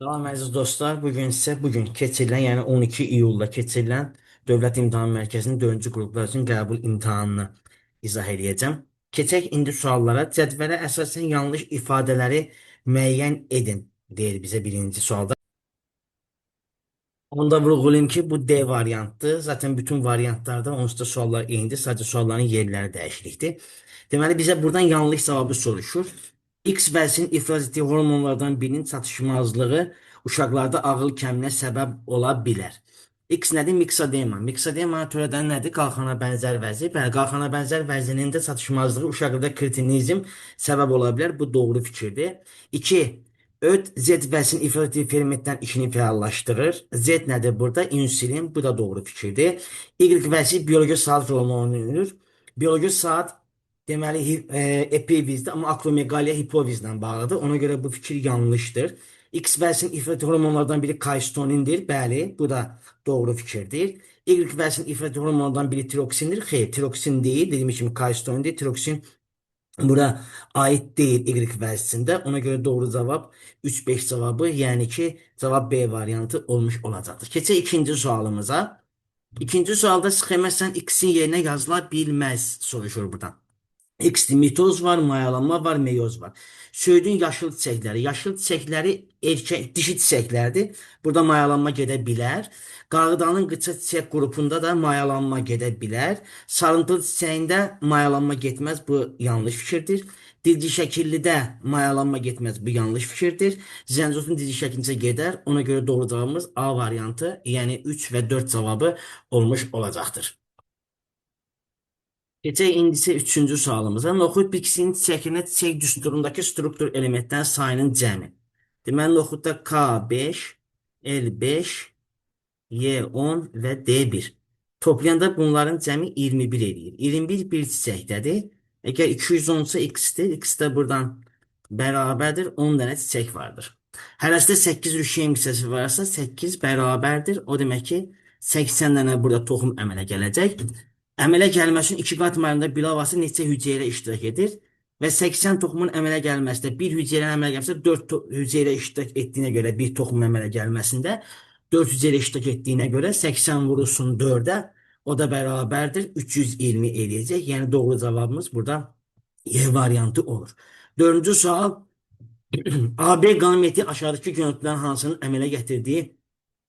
Salam əziz dostlar, bugün sizə bugün keçirilən, yəni 12 iyulda keçirilən Dövlət İmtahan Mərkəzinin 4-cü qruplar üçün qəbul imtahanını izah eləyəcəm. Keçək indi suallara. Cədvələ əsasən yanlış ifadələri müəyyən edin, deyir bizə birinci sualda. Onu da vurğulayım ki, bu D variantdır. Zaten bütün variantlarda onsuz da suallar eynidir. Sadəcə sualların yerləri dəyişiklikdir. Deməli, bizə buradan yanlış cavabı soruşur. X vəzinin ifraz etdiyi hormonlardan birinin çatışmazlığı uşaqlarda ağıl kəmlinə səbəb ola bilər. X nədir? Miksadema. Miksadema törədən nədir? Qalxana bənzər vəzi. Bəli, qalxana bənzər vəzinin də çatışmazlığı uşaqlarda kretinizm səbəb ola bilər. Bu doğru fikirdir. 2. Öd Z vəzinin ifraz etdiyi fermentlərin işini fəallaşdırır. Z nədir burada? İnsülin. Bu da doğru fikirdir. Y vəzi bioloji saat rolunu oynayır. Bioloji saat deməli epivizdir, amma akromegaliya hipofizlə bağlıdır. Ona görə bu fikir yanlışdır. X vəzinin ifraz etdiyi hormonlardan biri kalsitonindir. Bəli, bu da doğru fikirdir. Y vəzinin ifraz etdiyi hormonlardan biri tiroksindir. Xeyr, tiroksin deyil. Dediyim kimi kalsitonindir. Tiroksin bura ait deyil Y vəzisində. Ona görə doğru cavab 3-5 cavabı, yəni ki, cavab B variantı olmuş olacaqdır. Keçək ikinci sualımıza. İkinci sualda sxemə sən X-in yerinə yazıla bilməz soruşur buradan. X mitoz var, mayalanma var, meyoz var. Söydün yaşıl çiçəkləri. Yaşıl çiçəkləri erkək, dişi çiçəklərdir. Burada mayalanma gedə bilər. Qarğıdanın qıça çiçək qrupunda da mayalanma gedə bilər. Sarımtıl çiçəyində mayalanma getməz. Bu yanlış fikirdir. Dilci şəkillidə mayalanma getməz. Bu yanlış fikirdir. Zəncotun dilci şəklincə gedər. Ona görə doğru cavabımız A variantı, yəni 3 və 4 cavabı olmuş olacaqdır. Keçək indi isə üçüncü sualımıza. Noxud bitkisinin çiçəkində çiçək düsturundakı struktur elementlərin sayının cəmi. Deməli, noxudda K5, L5, Y10 və D1. Toplayanda bunların cəmi 21 eləyir. 21 bir çiçəkdədir. Əgər 210-sa X-dir. X də buradan bərabərdir. 10 dənə çiçək vardır. Hərəsində 8 rüşeym hissəsi varsa 8 bərabərdir. O demək ki, 80 dənə burada toxum əmələ gələcək. Əmələ gəlməsi üçün iki qat mayalanda bilavasitə neçə hüceyrə iştirak edir və 80 toxumun əmələ gəlməsində bir hüceyrənin əmələ gəlməsi 4 hüceyrə iştirak etdiyinə görə bir toxumun əmələ gəlməsində 4 hüceyrə iştirak etdiyinə görə 80 vurulsun 4-ə, o da bərabərdir 320 eləyəcək. Yəni doğru cavabımız burada Y variantı olur. Dördüncü sual AB qameti aşağıdakı görüntülərin hansının əmələ gətirdiyi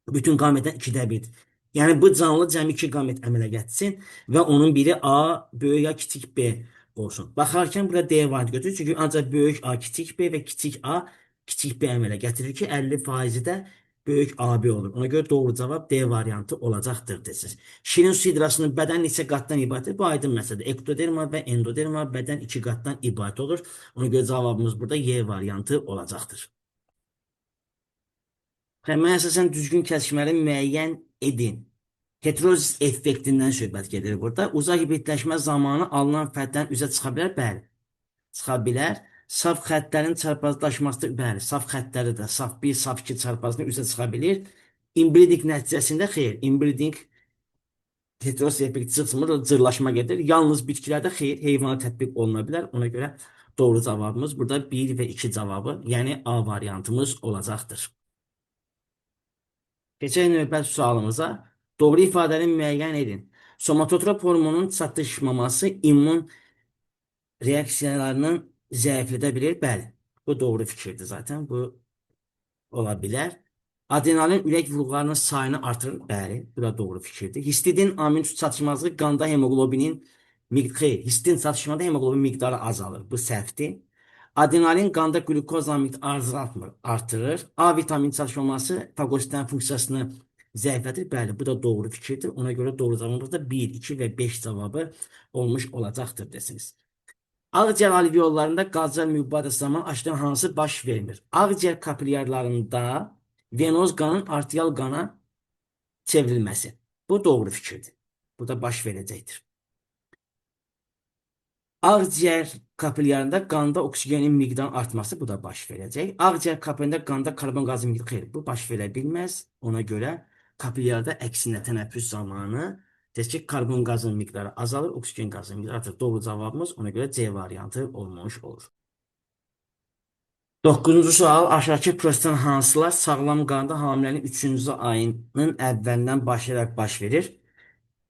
bütün qametdən 2-də 1-dir. Yəni bu canlı cəmi 2 qamet əmələ gətirsin və onun biri A böyük A kiçik B olsun. Baxarkən burada D variantı götürür. Çünki ancaq böyük A kiçik B və kiçik A kiçik B əmələ gətirir ki, 50%-i də böyük AB olur. Ona görə doğru cavab D variantı olacaqdır desiniz. Şirin su hidrasının bədən neçə qatdan ibarətdir? Bu aydın məsələdir. Ektoderma və endoderma bədən 2 qatdan ibarət olur. Ona görə cavabımız burada Y variantı olacaqdır. Xəmə əsasən düzgün kəsişmələri müəyyən edin. Heterozis effektindən söhbət gedir burada. Uzaq hibridləşmə zamanı alınan fərdlərin üzə çıxa bilər? Bəli. Çıxa bilər. Saf xəttlərin çarpazlaşması, bəli, saf xəttləri də saf 1, saf 2 çarpazını üzə çıxa bilir. Inbreeding nəticəsində xeyr, inbreeding heterozis effekti çıxmır, o cırlaşma gedir. Yalnız bitkilərdə xeyr, heyvana tətbiq oluna bilər. Ona görə doğru cavabımız burada 1 və 2 cavabı, yəni A variantımız olacaqdır. Keçək növbəti sualımıza. Doğru ifadəni müəyyən edin. Somatotrop hormonun çatışmaması immun reaksiyalarının zəiflədə bilir. Bəli, bu doğru fikirdir zaten. Bu ola bilər. Adrenalin ürək vurğularının sayını artırır. Bəli, bu da doğru fikirdir. Histidin amin çatışmazlığı qanda hemoqlobinin xeyr, histidin çatışmada hemoqlobin miqdarı azalır. Bu səhvdir. Adrenalin qanda qlükoza miqdarını artırır. A vitamini çatışmaması fagositlərin funksiyasını zəiflədir. Bəli, bu da doğru fikirdir. Ona görə doğru cavabımız da 1, 2 və 5 cavabı olmuş olacaqdır desiniz. Ağciyər alveollarında qazlar mübadiləsi zamanı aşağıdan hansı baş vermir? Ağciyər kapilyarlarında venoz qanın arterial qana çevrilməsi. Bu doğru fikirdir. Bu da baş verəcəkdir. Ağciyər kapilyarında qanda oksigenin miqdarının artması bu da baş verəcək. Ağciyər kapilyarında qanda karbon qazı miqdarı xeyr, bu baş verə bilməz. Ona görə kapilyarda əksinə tənəffüs zamanı deyək ki, karbon qazının miqdarı azalır, oksigen qazının miqdarı artır. Doğru cavabımız ona görə C variantı olmuş olur. 9-cu sual, aşağıdakı prosesdən hansılar sağlam qanda hamilənin 3-cü ayının əvvəlindən başlayaraq baş verir?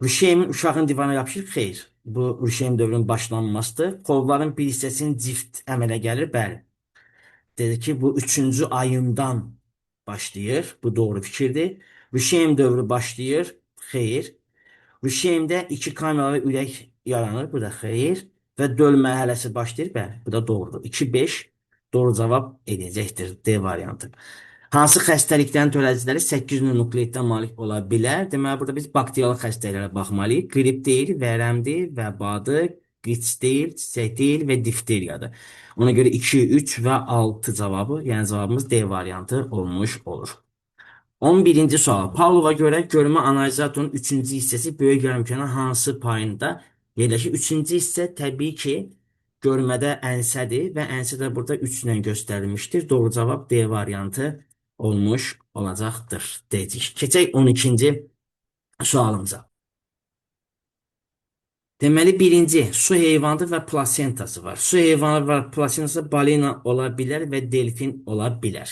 Rüşeymin uşağın divana yapışır? Xeyr. Bu rüşeym dövrünün başlanmasıdır. Kolların bir hissəsinin cift əmələ gəlir? Bəli. Dedi ki, bu 3-cü ayından başlayır. Bu doğru fikirdir. Rüşeym dövrü başlayır? Xeyr. Rüşeymdə 2 kameralı ürək yaranır. Bu da xeyr. Və döl mərhələsi başlayır. Bəli, bu da doğrudur. 2-5 doğru cavab edəcəkdir. D variantı. Hansı xəstəliklərin törədiciləri 8 nukleitdə malik ola bilər? Deməli, burada biz bakterial xəstəliklərə baxmalıyıq. Qrip deyil, vərəmdir, vəbadır, qıç deyil, çiçək deyil və difteriyadır. Ona görə 2, 3 və 6 cavabı, yəni cavabımız D variantı olmuş olur. 11-ci sual. Pavlova görə görmə analizatorunun 3-cü hissəsi böyük yarımkəranın hansı payında yerləşir? 3-cü hissə təbii ki, görmədə ənsədir və ənsə də burada 3 ilə göstərilmişdir. Doğru cavab D variantı olmuş olacaqdır deyəcək. Keçək 12-ci sualımıza. Deməli, birinci, su heyvanı və plasentası var. Su heyvanı və plasentası balina ola bilər və delfin ola bilər.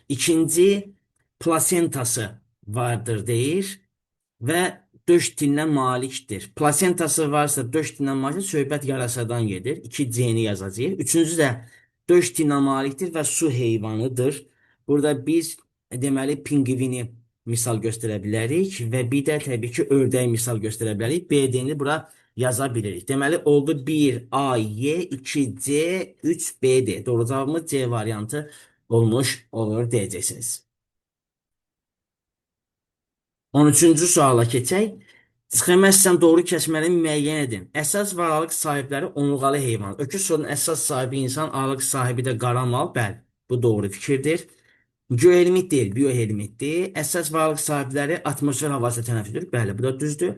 İkinci, plasentası vardır deyir və döş dilinə malikdir. Plasentası varsa döş dilinə malikdir, söhbət yarasadan gedir. 2C-ni yazacağıq. Üçüncü də döş dilinə malikdir və su heyvanıdır. Burada biz deməli pingvini misal göstərə bilərik və bir də təbii ki ördək misal göstərə bilərik. B-D-ni bura yaza bilirik. Deməli oldu 1 A, Y, 2 C, 3 B, D. Doğru cavabımız C variantı olmuş olur deyəcəksiniz. 13-cü suala keçək. Sxeməsindən doğru kəsməni müəyyən edin. Əsas varlıq sahibləri onurğalı heyvan. Öküz soyunun əsas sahibi insan, arılıq sahibi də qara mal. Bəli, bu doğru fikirdir. Geoelmit deyil, biohelmitdir. Əsas varlıq sahibləri atmosfer havası tənəffüs edir. Bəli, bu da düzdür.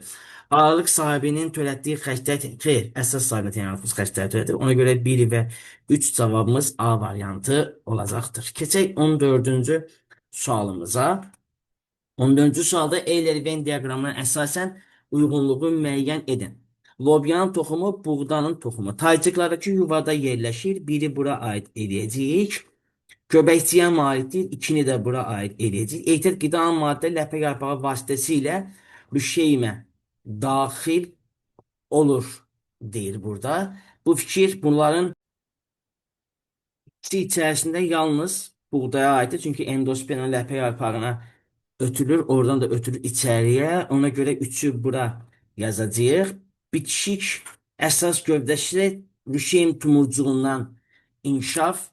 Arılıq sahibinin törətdiyi xərclər, xeyr, əsas sahibinin tənəffüs xərcləri törədir. Ona görə 1 və 3 cavabımız A variantı olacaqdır. Keçək 14-cü sualımıza. 14-cü sualda Euler-Venn diaqramına əsasən uyğunluğu müəyyən edin. Lobyanın toxumu, buğdanın toxumu. Taycıqlardakı yuvada yerləşir. Biri bura aid eləyəcəyik. Göbəkçiyə malikdir. İkini də bura aid eləyəcəyik. Ehtiyat qida maddə ləpə yarpağı vasitəsilə rüşeymə daxil olur deyir burada. Bu fikir bunların ikisi içərisində yalnız buğdaya aiddir. Çünki endosperma ləpə yarpağına ötülür. Oradan da ötülür içəriyə. Ona görə 3-ü bura yazacağıq. Bitişik əsas gövdəsi rüşeym tumurcuğundan inkişaf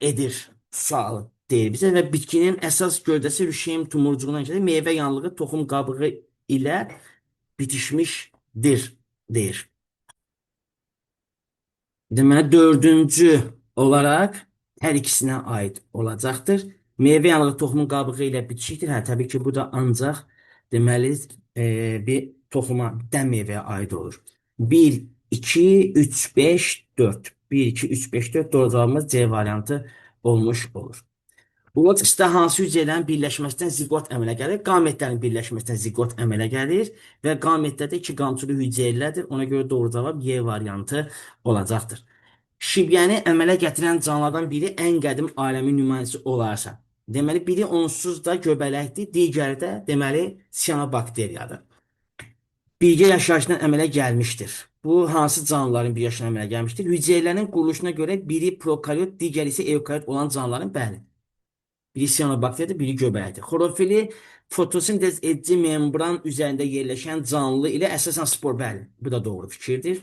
edir sualı deyir bizə və bitkinin əsas gövdəsi rüşeym tumurcuğundan inkişaf edir. Meyvə yanlığı toxum qabığı ilə bitişmişdir deyir. Deməli, dördüncü olaraq hər ikisinə aid olacaqdır. Meyvə yanlığı toxumun qabığı ilə bitişikdir. Hə, təbii ki, bu da ancaq deməli bir toxuma, dən meyvəyə aid olur. 1, 2, 3, 5, 4. 1, 2, 3, 5, 4 doğru cavabımız C variantı olmuş olur. Urologisdə hansı hüceyrələrin birləşməsindən ziqot əmələ gəlir? Qametlərin birləşməsindən ziqot əmələ gəlir və qametdə də iki qamçılı hüceyrələrdir. Ona görə doğru cavab Y variantı olacaqdır. Şibyəni əmələ gətirən canlılardan biri ən qədim aləmin nümayəndəsi olarsa, deməli biri onsuz da göbələkdir, digəri də deməli siyanobakteriyadır. Birgə yaşayışdan əmələ gəlmişdir. Bu hansı canlıların bir yaşına əmələ gəlmişdir? Hüceyrələrin quruluşuna görə biri prokaryot, digəri isə eukaryot olan canlıların bəli. Biri siyanobakteriyadır, biri göbələkdir. Xlorofili fotosintez edici membran üzərində yerləşən canlı ilə əsasən spor, bəli. Bu da doğru fikirdir.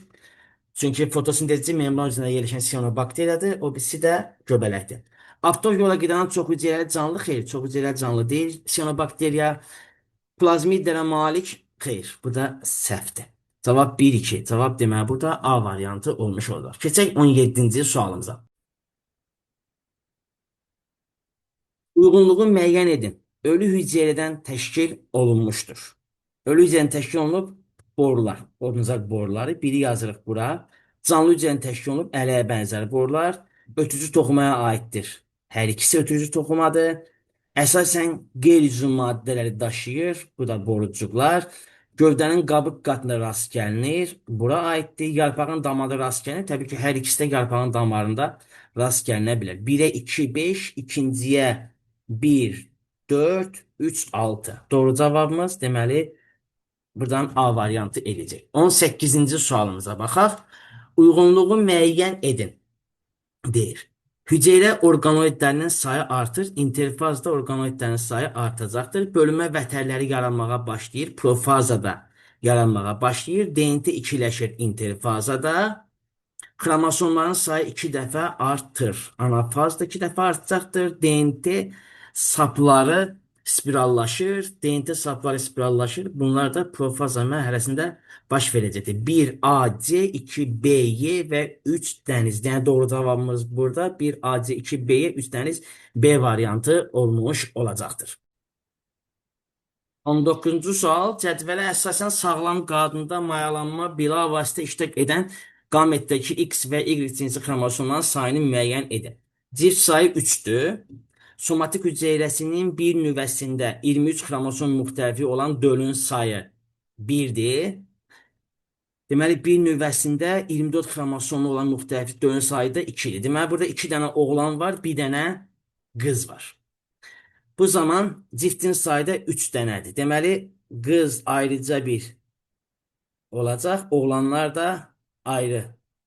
Çünki fotosintezci membran üzərində yerləşən siyanobakteriyadır, o birisi də göbələkdir. Avtotrof yola qidanan çox hüceyrəli canlı, xeyr, çox hüceyrəli canlı deyil. Siyanobakteriya plazmidlərə malik, xeyr, bu da səhvdir. Cavab 1-2. Cavab deməli burada A variantı olmuş olacaq. Keçək 17-ci sualımıza. Uyğunluğu müəyyən edin. Ölü hüceyrədən təşkil olunmuşdur. Ölü hüceyrədən təşkil olunub borular, ornuzaq boruları. Biri yazırıq bura. Canlı hüceyrədən təşkil olunub ələyə bənzər borular. Ötücü toxumaya aiddir. Hər ikisi ötücü toxumadır. Əsasən qeyri-üzvü maddələri daşıyır. Bu da borucuqlar. Gövdənin qabıq qatına rast gəlinir. Bura aiddir. Yarpağın damarında rast gəlinir. Təbii ki, hər ikisi də yarpağın damarında rast gəlinə bilər. 1-ə 2, 5, ikinciyə 1, 4, 3, 6. Doğru cavabımız deməli buradan A variantı eləyəcək. 18-ci sualımıza baxaq. Uyğunluğu müəyyən edin, deyir. Hüceyrə orqanoidlərinin sayı artır, interfazda orqanoidlərin sayı artacaqdır. Bölünmə vətərləri yaranmağa başlayır, profazada yaranmağa başlayır. DNT ikiləşir interfazada. Xromosomların sayı 2 dəfə artır. Anafazda 2 dəfə artacaqdır. DNT sapları spirallaşır. DNT sapları spirallaşır. Bunlar da profaza mərhələsində baş verəcəkdir. 1 A, C, 2 B, Y və 3 dəniz. Yəni doğru cavabımız burada 1 A, C, 2 B, Y, 3 dəniz B variantı olmuş olacaqdır. 19-cu sual. Cədvələ əsasən sağlam qadında mayalanma bilavasitə iştirak edən qametdəki X və Y cinsi xromosomların sayını müəyyən edin. Cift sayı 3-dür. Somatik hüceyrəsinin bir nüvəsində 23 xromosom müxtəlifliyi olan dölün sayı 1-dir. Deməli, bir nüvəsində 24 xromosomu olan müxtəlif dölün sayı da 2-dir. Deməli, burada 2 dənə oğlan var, 1 dənə qız var. Bu zaman ciftin sayı da 3 dənədir. Deməli, qız ayrıca bir olacaq, oğlanlar da ayrı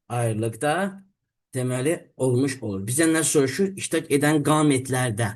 ayrılıqda deməli olmuş olur. Bizdən nə soruşur? İştirak edən qametlərdə.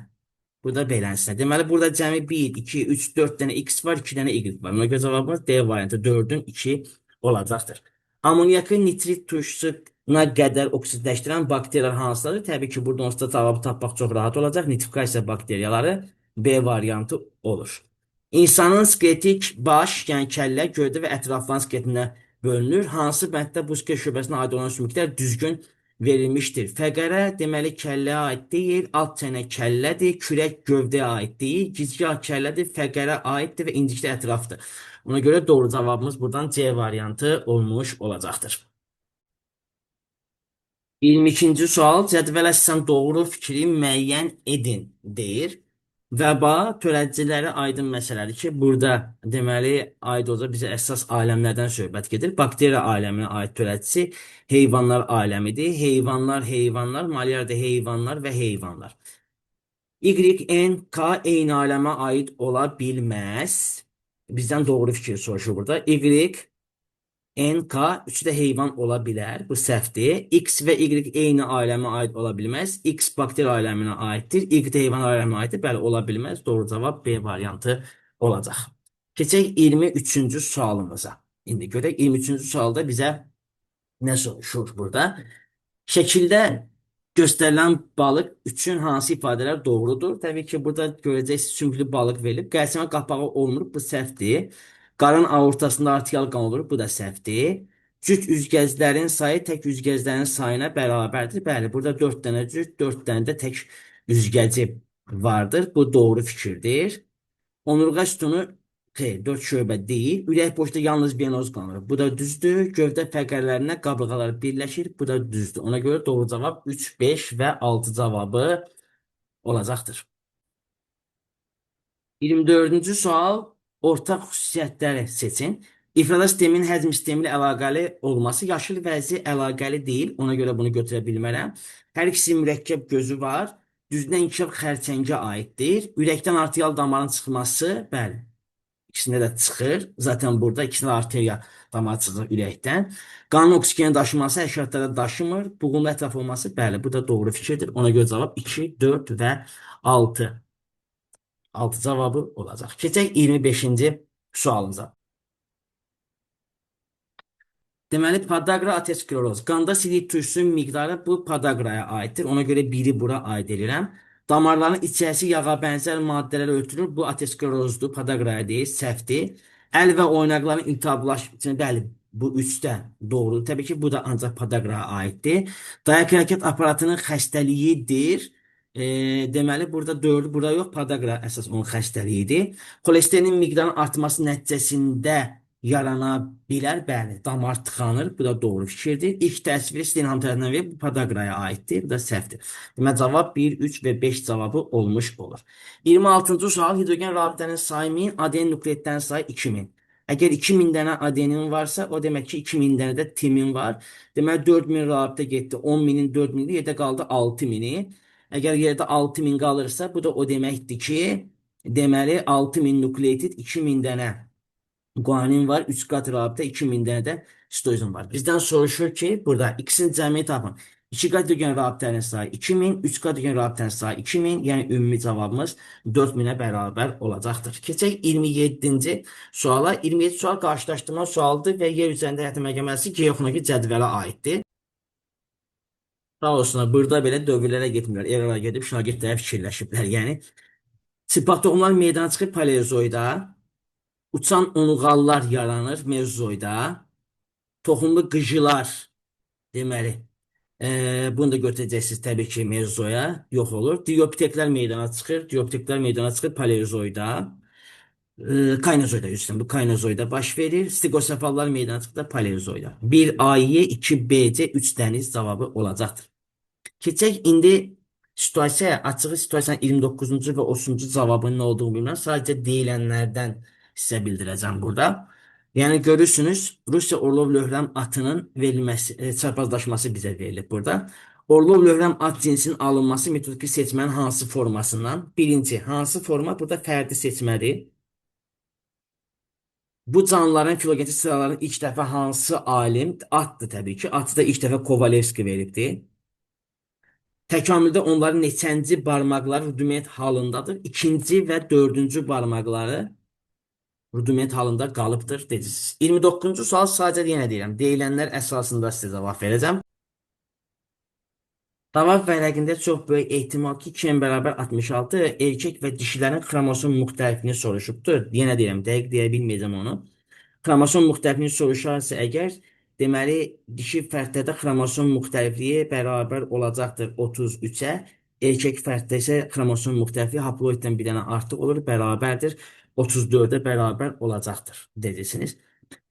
Bu da beləsinə. Deməli, burada cəmi 1, 2, 3, 4 dənə X var, 2 dənə Y var. Ona görə cavabımız D variantı 4-ün 2 olacaqdır. Amonyakı nitrit turşusuna qədər oksidləşdirən bakteriyalar hansılardır? Təbii ki, burada onsuz da cavabı tapmaq çox rahat olacaq. Nitrifikasiya bakteriyaları B variantı olur. İnsanın skeletik baş, yəni kəllə, gövdə və ətrafların skeletinə bölünür. Hansı bənddə bu skelet şöbəsinə aid olan sümüklər düzgün verilmişdir? Fəqərə deməli kəlləyə aid deyil, alt çənə kəllədir, kürək gövdəyə aid deyil, gicgah kəllədir, fəqərə aiddir və incikdə ətrafdır. Ona görə doğru cavabımız buradan C variantı olmuş olacaqdır. 22-ci sual, cədvələ əsasən doğru fikri müəyyən edin, deyir. Vəba törədicilərə aydın məsələdir ki, burada deməli aid olacaq bizə əsas aləmlərdən söhbət gedir. Bakteriya aləminə aid törədicisi heyvanlar aləmidir. Heyvanlar, heyvanlar, maliyarda heyvanlar və heyvanlar. Y, N, K eyni aləmə aid ola bilməz. Bizdən doğru fikir soruşur burada. Y, N, K üçü də heyvan ola bilər. Bu səhvdir. X və Y eyni aləmə aid ola bilməz. X bakteri aləminə aiddir. Y də heyvan aləminə aiddir. Bəli, ola bilməz. Doğru cavab B variantı olacaq. Keçək 23-cü sualımıza. İndi görək 23-cü sualda bizə nə soruşur burada? Şəkildə göstərilən balıq üçün hansı ifadələr doğrudur? Təbii ki, burada görəcəksiniz sümüklü balıq verilib. Qəlsəmə qapağı olmur, bu səhvdir. Qarın aortasında arterial qan olur, bu da səhvdir. Cüt üzgəclərin sayı tək üzgəclərin sayına bərabərdir. Bəli, burada 4 dənə cüt, 4 dənə də tək üzgəci vardır. Bu doğru fikirdir. Onurğa sütunu xeyr, 4 şöbə deyil. Ürək boşda yalnız venoz qanır. Bu da düzdür. Gövdə fəqərələrinə qabırğalar birləşir. Bu da düzdür. Ona görə doğru cavab 3, 5 və 6 cavabı olacaqdır. 24-cü sual. Ortaq xüsusiyyətləri seçin. İfrada sisteminin həzm sistemi ilə əlaqəli olması yaşıl vəzi əlaqəli deyil. Ona görə bunu götürə bilmərəm. Hər ikisinin mürəkkəb gözü var. Düzdən inkişaf xərçəngə aiddir. Ürəkdən arterial damarın çıxması, bəli, ikisində də çıxır. Zaten burada ikisində arteriya damarı çıxır ürəkdən. Qanın oksigen daşıması həşəratlarda daşımır. Buğumlu ətraf olması, bəli, bu da doğru fikirdir. Ona görə cavab 2, 4 və 6. 6 cavabı olacaq. Keçək 25-ci sualımıza. Deməli, podagra ateroskleroz. Qanda silik turşusunun miqdarı bu podagraya aiddir. Ona görə biri bura aid edirəm. Damarların içərisi yağa bənzər maddələrlə örtülür. Bu aterosklerozdur, podagraya deyil, səhvdir. Əl və oynaqların iltihablaşması, bəli, bu üçdə doğrudur. Təbii ki, bu da ancaq podagraya aiddir. Dayaq hərəkət aparatının xəstəliyidir. Deməli, burada 4, burada yox, podagra əsas onun xəstəliyidir. Xolesterin miqdarının artması nəticəsində yarana bilər. Bəli, damar tıxanır. Bu da doğru fikirdir. İlk təsviri Stenham tərəfindən verilib, bu podagraya aiddir. Bu da səhvdir. Deməli, cavab 1, 3 və 5 cavabı olmuş olur. 26-cı sual, hidrogen rabitənin sayı 1000, adenin nukleotidlərin sayı 2000. Əgər 2000 dənə adenin varsa, o demək ki, 2000 dənə də timin var. Deməli, 4000 rabitə getdi. 10.000-in 4000-i yerdə qaldı 6000-i. Əgər yerdə 6000 qalırsa, bu da o deməkdir ki, deməli, 6000 nukleotid, 2000 dənə guanin var, 3 qat rabitə, 2000 dənə də sitozin var. Bizdən soruşur ki, burada X-in cəmini tapın. 2 qat hidrogen rabitənin sayı 2000, 3 qat hidrogen rabitənin sayı 2000, yəni ümumi cavabımız 4000-ə bərabər olacaqdır. Keçək 27-ci suala. 27 sual qarşılaşdırma sualıdır və yer üzərində həyat məhkəməsi geoxronoloji cədvələ aiddir. Sağ olsunlar, burada belə dövrlərə getmirlər, eralara gedib şagirdlərə fikirləşiblər. Yəni, çılpaq toxumlar meydana çıxır paleozoyda, uçan onurğalılar yaranır mezozoyda, toxumlu qıcılar, deməli, bunu da götürəcəksiniz təbii ki, mezozoya, yox olur. Diopiteklər meydana çıxır, diopiteklər meydana çıxır paleozoyda, kaynozoyda, üstən, bu kaynozoyda baş verir. Stigosefallar meydana çıxır da paleozoyda. 1 AY, 2 BC, 3 dəniz cavabı olacaqdır. Keçək indi situasiyaya, açığı situasiyanın 29-cu və 30-cu cavabının nə olduğunu bilmirəm. Sadəcə deyilənlərdən sizə bildirəcəm burada. Yəni görürsünüz, Rusiya Orlov Löhrəm atının verilməsi, çarpazlaşması bizə verilib burada. Orlov Löhrəm at cinsinin alınması metodik seçmənin hansı formasından? Birinci, hansı forma? Burada fərdi seçmədir. Bu canlıların filogenetik sıralarını ilk dəfə hansı alim? Atdır təbii ki. Atı da ilk dəfə Kovalevski veribdir. Təkamüldə onların neçənci barmaqları rudiment halındadır? İkinci və dördüncü barmaqları rudiment halında qalıbdır dediniz. 29-cu sual sadəcə yenə deyirəm. Deyilənlər əsasında sizə cavab verəcəm. Cavab vərəqində çox böyük ehtimal ki, 2 bərabər 66 erkək və dişilərin xromosom müxtəlifliyini soruşubdur. Yenə deyirəm, dəqiq deyə bilməyəcəm onu. Xromosom müxtəlifliyini soruşarsa əgər, deməli, dişi fərdlərdə xromosom müxtəlifliyi bərabər olacaqdır 33-ə. Erkək fərddə isə xromosom müxtəlifliyi haploiddən bir dənə artıq olur, bərabərdir. 34-ə bərabər olacaqdır, deyirsiniz.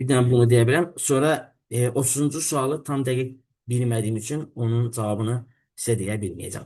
Bir dənə bunu deyə bilərəm. Sonra 30-cu sualı tam dəqiq bilmədiyim üçün onun cavabını sizə deyə bilməyəcəm.